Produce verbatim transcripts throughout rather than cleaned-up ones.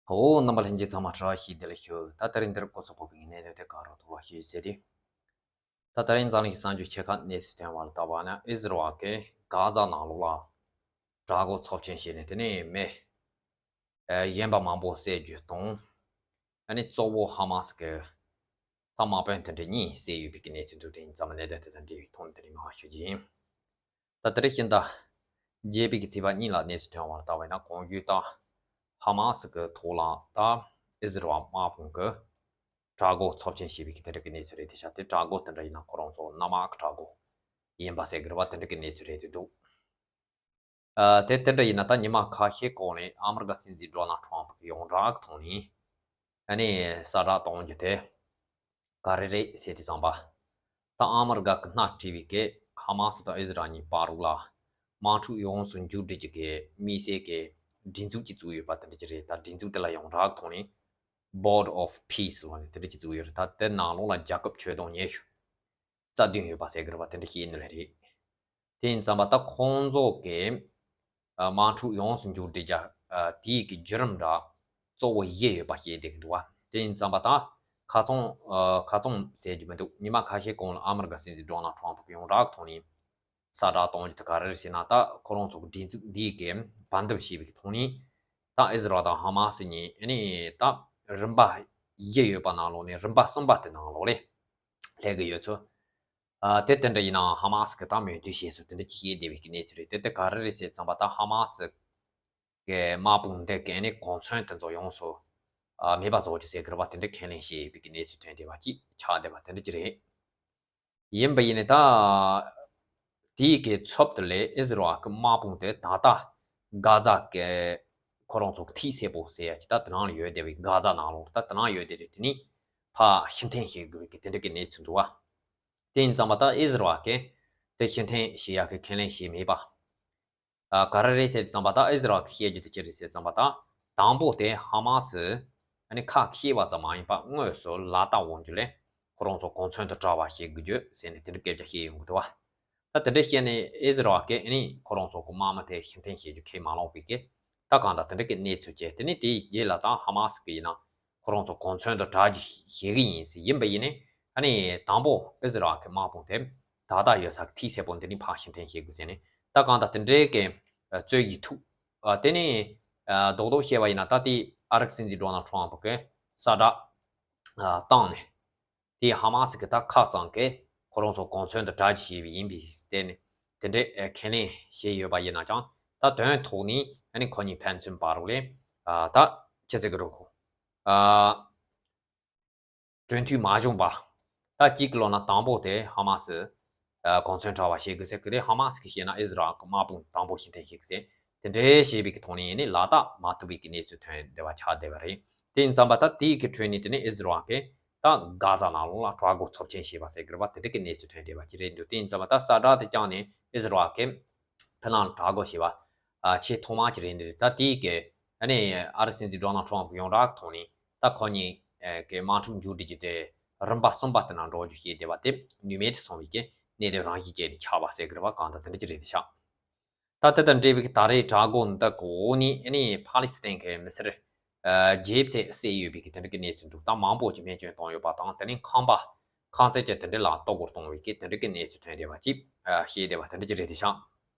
ཨོ། རྣམ་པ་ལྷན་རྒྱས་ཚང་མ་བཀྲ་ཤིས་བདེ་ལེགས་ཞུ། ད་དེ་རིང་འདིར་སྐོར་སོགས་པོ་གི་གནས་ལུགས་དེ་ག་རོ་ཐོག་ལ་ཞུ་ཟེར་ཏེ། ད་དེ་རིང་འཛམ་གླིང་གི་གསར་འགྱུར་ཆེ་ཁག་གནས་ཚུལ་ཐོན་པར་བལྟ་བ་ན་ཨིས་ར་ཨེལ་གྱིས་གྷ་ཛ་ནང་ལོགས་ལ་དྲག་རྒོལ་ཚབས་ཆེན་བྱས་ནས། དེ་ནས་མི་ཨ་གཞན་པ་མང་པོ་བསད་རྒྱུ་དང་། ཨ་ནི་གཙོ་བོ་ཧ་མ་སི་གི་ད་དམག་དཔོན་དེ་འདྲ་གཉིས་བསད་ཡོད་པའི་གི་གནས་ཚུལ་འདུག་དེ་ཡིན་ཙང་གནད་དོན་དེ་དང་འབྲེལ་བའི་ཐོག་ནས་དེ་རིང་མར་ཞུ་རྒྱུ་ཡིན། ད་དེ་རིང་ཕྱི་ཟླ་བརྒྱད་པའི་གི་ཚེས་པ་གཉིས་ལ་གནས་ཚུལ་ཐོན་པར་བལྟ་བས་ན། གོང་ཞུས་ལྟར་ཧ་མ་སི་གི་ཐོག་ལ་ད་ཨིས་ར་ཨེལ་དམག་དཔུང་གི་དྲག་རྒོལ་ཚབས་ཆེན་བྱས་པའི་གི་དེ་འདྲ་གི་གནས་ཚུལ་རེད། དེ་ཤ་དེ་དྲག་རྒོལ་དེ་འདྲ་ཡིན་ན་ཁོ་རང་ཚོ་གནམ་དམག་གི་དྲག་རྒོལ་ཡིན་པ་ཟེར་གི་རེད་པ། དེ་འདྲ་གི་གནས་ཚུལ་རེད་དེ་འདུག་ཨ་དེ་དེ་འདྲ་ཡིན་ན་ད་ཉི་མ་ཁ་ཤས་གོང་ནས་ཨ་མི་རི་ཀ་སྲིད་འཛིན་ཌོ་ནལ་ཊམ་ཕ་གི་ཡོངས་གྲགས་ཀྱི་ཐོག་ནས་ཨ་ནི་གསལ་བསྒྲགས་གཏོང་རྒྱུ་དེ་ག་རེ་རེད་ཟེར་དུས་ཙམ་པ། ད་ཨ་མི་རི་ཀ་གི་སྣེ་ཁྲིད་པའི་གི་ཧ་མ་སི་དང་ཨིས་ར་ཨེལ་གཉིས་བར་ལ་དམག་འཁྲུག་ཡོངས་སུ་མཇུག་སྒྲིལ་རྒྱུ་གི་དམིགས་བསལ་གི་སྒྲིག་འཛུགས་ཅིག་བཙུགས་ཡོད་པ་དེ་འདྲ་ཅིག་རེད། ད་སྒྲིག་འཛུགས་དེ་ལ་ཡོངས་གྲགས་ཐོག་ནས་Board of Peace ལབ་ནས་དེ་འདྲ་ཅིག་བཙུགས་ཡོད་རེད། ད་དེ་ནང་ལོགས་ལ་རྒྱལ་ཁབ་ཆོས་དོན་ཉི་ཤུ་རྩ་བདུན་ཡོད་པ་ཟེར་གི་རེད་པ། དེ་འདྲ་ཞིག་ཡིན་ནི་རེད། དེ་ཡིན་ཙམ་པ་ད་ཁོང་ཚོ་གི་ཨ་དམག་འཁྲུག་ཡོངས་སུ་མཇུག་སྒྲིལ་རྒྱུ་ཨ་དེའི་གི་བརྒྱུད་རིམ་འདྲ་གཙོ་བོ་བཞི་ཡོད་པ་བཤད་བསྡད་ཀྱི་འདུག་བ། དེ་ཡིན་ཙམ་པ་ད་ཁ་ཚང་ཨ་ཁ་ཚང་ཟེར་རྒྱུ་མི་འདུག་ཉི་མ་ཁ་ཤས་གོང་ལ་ཨ་མི་རི་ཀ་སྲིད་འཛིན་ཌོ་ནལ་ཊམ་ཕ་གི་ཡོངས་གྲགས་ཐོག་ནས་གསལ་བསྒྲགས་གཏོང་རྒྱུ་དེ་ག་རེ་རེད་ཟེར་ན། ད་ཁོ་རང་ཚོ་གི་སྒྲིག་འཛུགས་འདིའི་གི་བར་འདུམ་བྱས་པའི་གི་ཐོག་ནས་ད་ཨིས་ར་ཨེལ་དང་ཧ་མ་སི་གཉིས་ཨ་ནི་ད་རིམ་པ་བཞི་ཡོད་པ་ནང་ལོགས་ནས་རིམ་པ་གསུམ་པ་དེ་ནང་ལོགས་ལ་སླེབས་ཀྱི་ཡོད་ཚུལ། ཨ་དེ་དེ་འདྲ་ཡིན་ནའང་ཧ་མ་སི་གི་ད་མོས་མཐུན་བྱས་ཚུལ་དེ་འདྲ་ཅིག་བཤད་བསྡད་པའི་གི་གནས་ཚུལ་རེད། དེ་དེ་ག་རེ་རེད་ཟེར་ཙམ་པ། ད་ཧ་མ་སི་གི་དམག་དཔུང་འདི་གི་ཨ་ནི་གོ་མཚོན་དེ་ཚོ་ཡོངས་སུ་ཨ་མེད་པ་བཟོ་རྒྱུ་ཟེར་གི་རེད་པ། དེ་འདྲ་ཁས་ལེན་བྱས་ཡོད་པའི་གི་གནས་ཚུལ་ཐོན་བསྡད་པ་ཅིག་ཆགས་བསྡད་པ་དེ་འདྲ་ཅིག་རེད། ཡིན་པ་ཡིན་ནའི་ད་དེའི་གི་ཚབ་ཏུ་ལས་ཨིས་ར་ཨེལ་གི་དམག་དཔུང་དེ་ད་ལྟ་གྷ་ཛ་གི་ཁོ་རང་ཚོ་གི་མཐིལ་སེར་པོ་ཟེར་ཡ་ཅིག་ད་དེ་ནང་ལ་ཡོད་བསྡད་པའི་གྷ་ཛ་ནང་ལོགས་ད་དེ་ནང་ཡོད་བསྡད་དེ་དེ་ནི་ཕར་ཕྱིར་འཐེན་བྱེད་དགོས་ཀྱི་དེ་འདྲ་གི་གནས་ཚུལ་འདུག་བ། དེ་ཡིན་ཙམ་པ་ད་ཨིས་ར་ཨེལ་གི་དེ་ཕྱིར་འཐེན་བྱེད་ཡག་གི་ཁས་ལེན་བྱས་མེད་པ། ཨ་ག་རེ་རེད་ཟེར་དུས་ཙམ་པ། ད་ཨིས་ར་ཨེལ་གི་བཤད་རྒྱུ་དེ་ཅི་རེད་ཟེར་ཙམ་པ། ད་དང་པོ་དེ་ཧ་མ་སི་ཨ་ནི་ཁ་བཤད་པ་ཙམ་མ་ཡིན་པ་དངོས་སུ་ལག་བསྟར་འོང་རྒྱུ་ལས་ཁོ་རང་ཚོ་གོ་མཚོན་དུ་གྲགས་པ་བྱེད་དགོས་རྒྱུ་ཟེར་ནས་དེ་འདྲ་སྐད་ཆ་བཤད་ཡོང་གི་འདུག་བ། ད་དེ་འདྲ་བཤད་ནས་ཨིས་ར་ཨེལ་གི་ཨ་ནི་ཁོ་རང་ཚོ་གི་དམག་མི་དེ་ཕྱིར་འཐེན་བྱེད་རྒྱུ་ཁས་མ་བླངས་པའི་གི་ད་གང་ལྟར་དེ་འདྲ་གི་གནས་ཚུལ་བཅས། དེ་ནས་དེའི་རྗེས་ལ་ད་ཧ་མ་སི་གི་ཡིན་ན་ཁོ་རང་ཚོ་གོ་མཚོན་དུ་གྲགས་རྒྱུ་བྱེད་གི་ཡིན་ཟེར། ཡིན་པ་ཡིན་ནའི་ཨ་ནི་དང་པོ་ཨིས་ར་ཨེལ་གི་དམག་དཔུང་དེ་ད་ལྟ་ཡོད་ས་གི་མཐིལ་སེར་པོ་འདི་ནས་ཕར་ཕྱིར་འཐེན་བྱེད་དགོས་ཟེར་ནས། ད་གང་ལྟར་དེ་འདྲའི་གི་རྩོད་གཞི་ཐུག་ཨ་དེ་ནས་ཨ་རྡོག་རྡོག་བཤད་པ་ཡིན་ན། ད་དེ་ཨ་རིའི་སྲིད་འཛིན་ཌོ་ནལ་ཊམ་ཕ་གིས་གསལ་བསྒྲགས་ཨ་བཏང་ནས། དེ་ཧ་མ་སི་གི་ད་ཁ་རྩང་གི་ཁོ་རང་ཚོ་གོ་མཚོན་དུ་གྲགས་རྒྱུ་བྱས་པ་ཡིན་པས་དེ་ནི་དེ་འདྲའི་ཨ་ཁས་ལེན་བྱས་ཡོད་པ་ཡིན་ན་ཀྱང་། ད་དོན་ཐོག་ནས་ཨ་ནི་ཁོ་གཉིས་ཕན་ཚུན་བར་ལ་ཨ་ད་ཅི་ཟེར་གི་རེད་གོ། ཨ་གྲོས་མཐུན་མ་བྱུང་བ། ད་གཅིག་གི་ལོ་ན་དང་པོ་དེ་ཧ་མ་སི་ཨ་གོ་མཚོན་གྲགས་པ་བྱེད་དགོས་ཟེར་གི་རེད། ཧ་མ་སི་གིས་བཤད་ན་ཨིས་ར་ཨེལ་གི་དམག་དཔུང་དང་པོ་ཕྱིར་འཐེན་བྱེད་དགོས་ཟེར། དེ་འདྲའི་བྱས་པའི་གི་ཐོག་ནས་ཡིན་ནའི་ལག་བསྟར་མ་ཐུབ་པའི་གི་གནས་ཚུལ་ཐོན་བསྡད་པ་ཆགས་བསྡད་པ་རེད། དེ་ཡིན་ཙམ་པ་ད་དེའི་གི་ཁྲོད་ནས་དེ་ནས་ཨིས་ར་ཨེལ་གིས་ད་གྷ་ཛ་ནང་ལོགས་ལ་དྲག་རྒོལ་ཚབས་ཆེན་བྱས་པ་ཟེར་གི་རེད་པ། དེ་འདྲ་གི་གནས་ཚུལ་ཐོན་བསྡད་པ་ཅིག་རེད་འདུག་དེ་ཡིན་ཙམ་པ་ད་གསལ་བསྒྲགས་དེ་བསྐྱངས་ནས་ཨིས་ར་ཨེལ་གིས་ཕི་ལང་དྲག་རྒོལ་བྱས་པ་ཨ་ཆེས་ཐོག་མ་ཅིག་རེད་འདུག་ད་དེའི་གི་ཨ་ནི་ཨ་རིའི་སྲིད་འཛིན་ཌོ་ནལ་ཊམ་ཕ་གི་ཡོངས་གྲགས་ཐོག་ནས་ད་ཁོ་གཉིས་ཨ་གི་དམག་འཁྲུག་མཇུག་སྒྲིལ་རྒྱུ་དེ་རིམ་པ་གསུམ་པ་དེ་ནང་འགྲོ་རྒྱུ་བྱས་བསྡད་པ་དེ་ནུས་མེད་དུ་སོང་བའི་གི་གནད་དོན་རང་བཞིན་ཅན་དུ་ཆགས་པ་ཟེར་གི་རེད་པ། གང་ལྟར་དེ་འདྲ་ཅིག་རེད་དེ་ཤག་ད་དེ་དང་འབྲེལ་བའི་གི་ད་རེས་དྲག་རྒོལ་འདི་གི་འོག་ནས་ཨ་ནི་ཕ་ལི་སི་ཐན་གི་མི་སེར་ཨ་བརྒྱད་ཙམ་བསད་ཡོད་པའི་གི་དེ་འདྲ་གི་གནས་ཚུལ་འདུག་ད་མང་པོ་ཅིག་རྨས་སྐྱོན་བཏང་ཡོད་པ་དང་། དེ་ནས་ཁང་པ་ཁང་བརྩེགས་ཅིག་དེ་འདྲ་ལ་གཏོར་རྒོལ་གཏོང་བའི་གི་དེ་འདྲ་གི་གནས་ཚུལ་ཐོན་བསྡད་པ་ཅིག་ཨ་བཤད་བསྡད་པ་དེ་འདྲ་ཅིག་རེད་དེ་ཤག་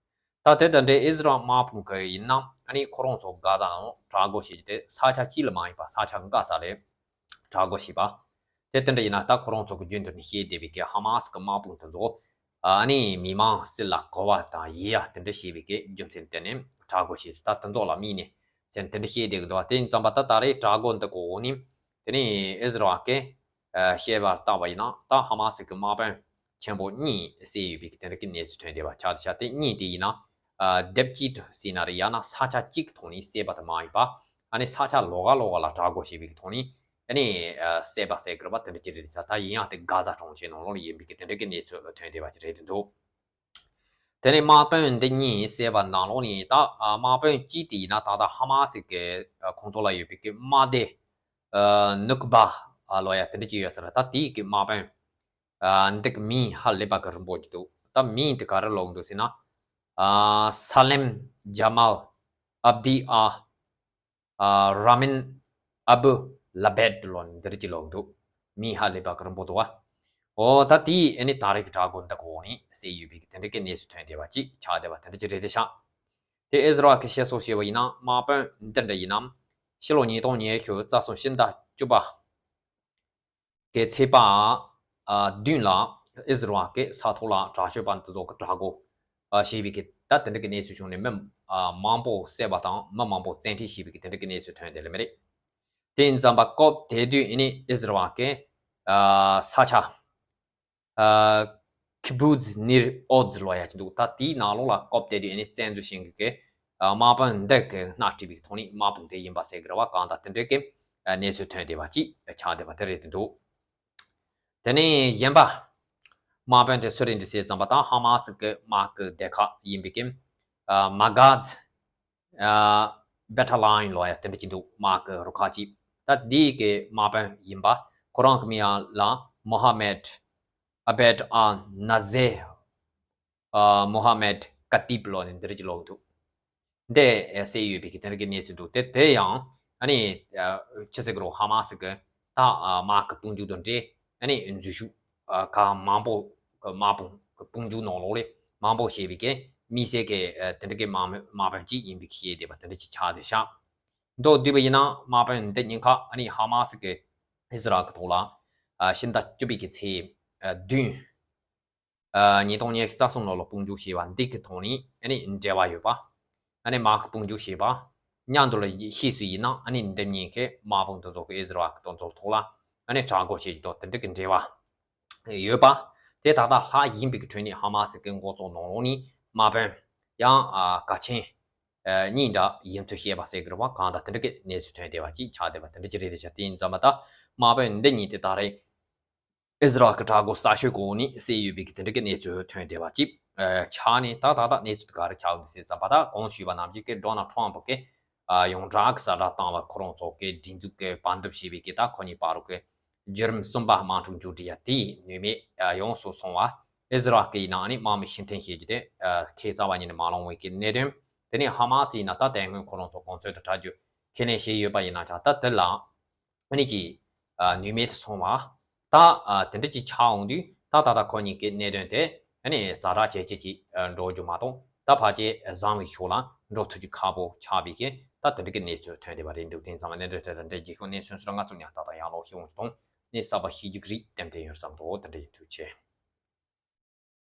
ད་དེ་དང་འབྲེལ་ཨིས་ར་ཨེལ་དམག་དཔུང་གིས་ཡིན་ན་ཨ་ནི་ཁོ་རང་ཚོ་གྷ་ཛ་ནང་དྲག་རྒོལ་བྱེད་རྒྱུ་དེ་ས་ཆ་གཅིག་ལ་མ་ཡིན་པ་ས་ཆ་འགའ་ས་ལ་དྲག་རྒོལ་བྱས་པ། དེ་དེ་འདྲ་ཡིན་ན་ད་ཁོ་རང་ཚོ་གི་རྒྱུན་དུ་ནས་བཤད་བསྡད་པའི་གི་ཧ་མ་སི་གི་དམག་དཔུང་དེ་ཚོ་ཨ་ནི་མི་མང་སྲིད་ལ་གོ་བ་དང་ཡིད་ཡ་དེ་འདྲ་བྱས་པའི་གི་རྒྱུ་མཚན་དེ་ནས་དྲག་རྒོལ་བྱས་ཟེར། ད་དེ་ཚོ་ལ་དམིགས་ནས་ཟེར་དེ་འདྲ་བཤད་བསྡད་གི་འདུག་བ། དེ་ཡིན་ཙམ་པ་ད་ད་རེས་དྲག་རྒོལ་འདི་གི་འོག་ནས་དེ་ནས་ཨིས་ར་ཨེལ་གིས་ཨ་བཤད་པར་བལྟས་པ་ཡིན་ན། ད་ཧ་མ་སི་གི་དམག་དཔོན་ཆེན་པོ་གཉིས་བསད་ཡོད་པའི་གི་དེ་འདྲ་གི་གནས་ཚུལ་ཐོན་བསྡད་པ་ཆགས་བསྡད་ཤག་དེ་གཉིས་དེ་ཡིན་ན་ཨ་སྡེབ་གཅིག་ཏུ་བསད་ན་རེད། ཡང་ན་ས་ཆ་གཅིག་ཐོག་ནས་བསད་པ་དེ་མ་ཡིན་པ་ཨ་ནི་ས་ཆ་ལོགས་ཀ་ལོགས་ཀ་ལ་དྲག་རྒོལ་བྱས་པའི་གི་ཐོག་ནས་ཨ་ནི་ཨ་བསད་པ་ཟེར་གི་རེད་པ། དེ་འདྲ་ཅིག་རེད་ཤག་ད་ཡིན་ཡང་དེ་གྷ་ཛ་གྲོང་ཁྱེར་ནང་ལོགས་ལ་ཡིན་པའི་གི་དེ་འདྲ་གི་གནས་ཚུལ་ཐོན་བསྡད་པ་ཅིག་རེད་འདུག་དེ་ནས་དམག་དཔོན་འདི་གཉིས་བསད་པ་ནང་ལོགས་ནས་ད་ཨ་དམག་དཔོན་གཅིག་དེ་ཡིན་ན་ད་ལྟ་ཧ་མ་སི་གི་ཨ་ཁོངས་གཏོགས་ལ་ཡོད་པའི་གི་དམག་སྡེ་ཨ་ནུག་བྷ་ཨ་ལབ་ཡ་དེ་འདྲ་ཅིག་ཡོད་ས་རེད། ད་དེའི་གི་དམག་དཔོན་ཨ་འདི་གི་མིང་ཧ་ལས་པ་གི་རིང་པོ་ཅིག་འདུག་ད་མིང་དེ་ག་རེ་ལབ་འདུག་ཟེར་ན། ཨ་ས་ལེམ་ཇ་མལ་ཨབ་དི་ཨ། ཨ་ར་མིན་ ཨ་བུ་ལ་བེད་ལོ་ནི་འདིར་གྱི་ལོག་འདུག་མི་ཧ་ལས་པ་གི་རིན་པོ་འདུག་བ། འོ་ད་དེའི་ཨ་ནི་ད་རེས་ཀྱི་དྲག་པོ་འདི་གོ་ནི་སེ་ཡོད་པའི་གི་དེ་འདྲ་གི་གནས་ཚུལ་ཐོན་བསྡད་པ་ཅིག་ཆགས་བསྡད་པ་དེ་འདྲ་ཅིག་རེད་དེ་ཤག་དེ་ཨིས་ར་ཨེལ་གྱི་བཤད་སྲོལ་བྱས་པ་ཡིན་ན་དམག་དཔོན་འདི་འདྲ་ཡིན་ནམ། ཕྱི་ལོ་ཉིས་སྟོང་ཉི་ཤུ་རྩ་གསུམ་ཕྱི་ཟླ་བཅུ་པ་གི་ཚེས་པ་ཨ་བདུན་ལ་ཨིས་ར་ཨེལ་གྱི་ས་ཐོག་ལ་དྲག་སྤྱོད་པ་འདི་ཚོ་གི་དྲག་རྒོལ་ཨ་བྱས་པའི་གི་ད་དེ་འདྲ་གི་གནས་ཚུལ་བྱུང་ནས་མི་ཨ་མང་པོ་བསད་པ་དང་མི་མང་པོ་བཙན་ཁྲིད་བྱས་པའི་གི་དེ་འདྲ་གི་གནས་ཚུལ་ཐོན་བསྡད་ལེ་མི་རེད། དེ་ཡིན་ཙམ་པ་སྐབས་དེ་དུས་ཨ་ནི་ཨིས་ར་ཨེལ་གྱི་ཨ་ས་ཆ་ཨ་ཁི་བུ་ཛ་ནིར་ཨོ་ཛ་ལོ་ཡ་ཅིག་འདུག་ད་དེའི་ནང་ལོགས་ལ་སྐབས་དེ་དུས་ཨ་ནི་བཙན་འཛུལ་བྱེད་མཁན་གྱི་ཨ་དམག་དཔོན་འདི་གི་སྣེ་ཁྲིད་པའི་ཐོག་ནས་དམག་དཔུང་དེ་ཡིན་པ་ཟེར་གི་རེད་བ། གང་ལྟར་དེ་འདྲའི་གི་ཨ་གནས་ཚུལ་ཐོན་བསྡད་པ་ཅིག་ཆགས་བསྡད་པ་དེ་རེད་དེ་འདུག་དེ་ནས་གཞན་པ་དམག་དཔོན་དེ་སུ་རེད་འདུག་ཟེར་ཙམ་པ་ད་ཧ་མ་སི་གི་དམག་གི་སྡེ་ཁག་ཡིན་པའི་གི་ཨ་མ་གྷ་ཛ་ཨ་བེ་ཊ་ལ་ཡོན་ལོ་ཡ་དེ་འདྲ་ཅིག་འདུག་དམག་གི་རུ་ཁག་ཅིག་ད་འདིའི་གི་དམག་དཔོན་ཡིན་པ་ཁོ་རང་གི་མིང་ལ་མོ་ཧ་མེད་ཨ་བེད་ཨ་ན་ཟེ་ཨ་མོ་ཧ་མེད་ཀ་ཏིབ་ལོ་ནི་འདི་རེད་ཅིག་ལོག་འདུག་འདི་ཨེ་གསལ་ཡོད་པའི་གི་དེ་འདྲ་གི་གནས་ཚུལ་འདུག་དེ་དེ་ཡང་ཨ་ནི་ཨ་ཆི་ཟེར་གི་རོ་ཧ་མ་སི་གི་ད་ཨ་དམག་གི་དཔུང་འཇུག་དང་འབྲེལ་ཨ་ནི་འཛུལ་ཞུགས་ཨ་ག་མང་པོ་གི་དམག་དཔུང་གི་དཔུང་འཇུག་ནང་ལོགས་ལས་མང་པོ་བྱས་པའི་གི་དམིགས་བསལ་གི་ཨ་དེ་འདྲ་གི་དམག་དམག་དཔོན་གཅིག་ཡིན་པའི་གི་བཤད་བསྡད་པ་དེ་འདྲ་ཅིག་ཆགས་བསྡད་ཤག་མདོར་བསྡུས་པ་ཡིན་ན་དམག་དཔོན་འདི་གཉིས་ཀ་ཨ་ནི་ཧ་མ་སི་གི་ཨིས་ར་ཨེལ་གི་ཐོག་ལ་ཨ་ཕྱི་ཟླ་བཅུ་པའི་གི་ཚེས་ཨ་བདུན་ཨ་ཉིས་སྟོང་ཉི་ཤུ་རྩ་གསུམ་ལོ་ལ་དཔུང་འཇུག་བྱས་པ་འདི་གི་ཐོག་ནས་ཨ་ནི་འབྲེལ་བ་ཡོད་པ། ཨ་ནི་དམག་གི་དཔུང་འཇུག་བྱས་པ། མཉམ་དུ་ལ་ཤེས་སུ་ཡིན་ན་ཨ་ནི་འདི་གཉིས་ཀྱི་དམག་དཔུང་དེ་ཚོ་གི་ཨིས་ར་ཨེལ་གི་དོན་ཚོགས་ཐོག་ལ་ཨ་ནི་དྲག་རྒོལ་བྱེད་ཀྱི་དོན་དེ་འདྲ་གི་འབྲེལ་བ་ཡོད་པ། དེ་ད་ལྟ་ལྷག་ཡིན་པའི་གི་ཁྲོད་ནས་ཧ་མ་སི་གི་འགོ་གཙོ་ནང་ལོགས་ནས་དམག་དཔོན་ཡང་ཨ་ག་ཆེན་ཨ་གཉིས་འདྲ་ཡིན་ཚུལ་བཤད་པ་ཟེར་གི་རེད་བ། གང་ལྟར་དེ་འདྲ་གི་གནས་ཚུལ་ཐོན་བསྡད་པ་ཅིག་ཆགས་བསྡད་པ་དེ་འདྲ་ཅིག་རེད་དེ་ཤག་དེ་ཡིན་ཙམ་པ་ད་དམག་དཔོན་འདི་གཉིས་དེ་ད་རེས་ཨིས་ར་ཨེལ་གྱི་དྲག་རྒོལ་གསར་ཤོས་གོ་ནས་གསལ་ཡོད་པའི་གི་དེ་འདྲ་གི་གནས་ཚུལ་ཐོན་བསྡད་པ་ཅིག་ཨ་ཆགས་ནས་ད་ད་ལྟ་གནས་ཚུལ་དེ་ག་རེ་ཆགས་འདུག་ཟེར་ཙམ་པ་ད་གོང་ཞུས་པ་ནང་བཞིན་གི་ཌོ་ནལ་ཊམ་པ་གི་ཨ་ཡོངས་གྲགས་གསལ་བསྒྲགས་བཏང་བ་ཁོ་རང་ཚོ་གི་སྒྲིག་འཛུགས་གི་བར་འདུམ་བྱས་པའི་གི་ད་ཁོ་གཉིས་བར་རུ་གི་བརྒྱུད་རིམ་གསུམ་པ་དམག་འཁྲུག་མཇུག་སྒྲིལ་ཡ་དེའི་ནུས་མེད་ཨ་ཡོངས་སུ་སོང་བ། ཨིས་ར་ཨེལ་གི་ཡིན་ན་ཨ་ནི་དམག་མི་ཤི་འཐེན་བྱེད་རྒྱུ་དེ་ཨ་ཁ་རྩ་བ་ཉིད་ནས་མ་ལོང་བའི་གི་གནད་དོན། དེ་ནས་ཧ་མ་སི་ཡིན་ན་ད་དེ་སྔོན་ཁོ་རང་ཚོ་གོ་མཚོན་དུ་གྲགས་རྒྱུ་ཁས་ལེན་བྱས་ཡོད་པ་ཡིན་ན་ཆ་ད་དེ་ལ་ཨ་ནི་ཀྱི་ཨ་ནུས་མེད་དུ་སོང་བ། ད་ཨ་དེ་འདྲ་ཅིག་ཆགས་འོང་དུས་ད་ད་ལྟ་ཁོ་གཉིས་ཀྱི་གནད་དོན་དེ་ཨ་ནི་ཛ་དྲག་ཇེ་ཆེ་ཅིག་ཨ་འགྲོ་རྒྱུ་མ་གཏོགས་ད་ཕལ་ཆེར་བཟང་བའི་ཕྱོགས་ལ་འགྲོ་ཐུབ་རྒྱུ་ཁག་པོ་ཆགས་པའི་གི་ད་དེ་འདྲ་གི་གནས་ཚུལ་ཐོན་བསྡད་པ་རེད་འདུག་དེ་ཙམ་ལ་གནད་དོན་དེ་དང་འབྲེལ་རྒྱལ་ཁབ་གནས་ཚུལ་སོགས་ང་ཚོ་ཉར་ཐག་དང་ཡང་ལོག་ཤེས་འོང་གི་གཏོང་གནས་གསར་པ་ཤེས་རྒྱུ་གི་རིགས་ཏན་ཏན་ཡོད་བསམ་འདུག་དེ་འདྲ་ཡིན། ཐུགས་རྗེ་ཆེ།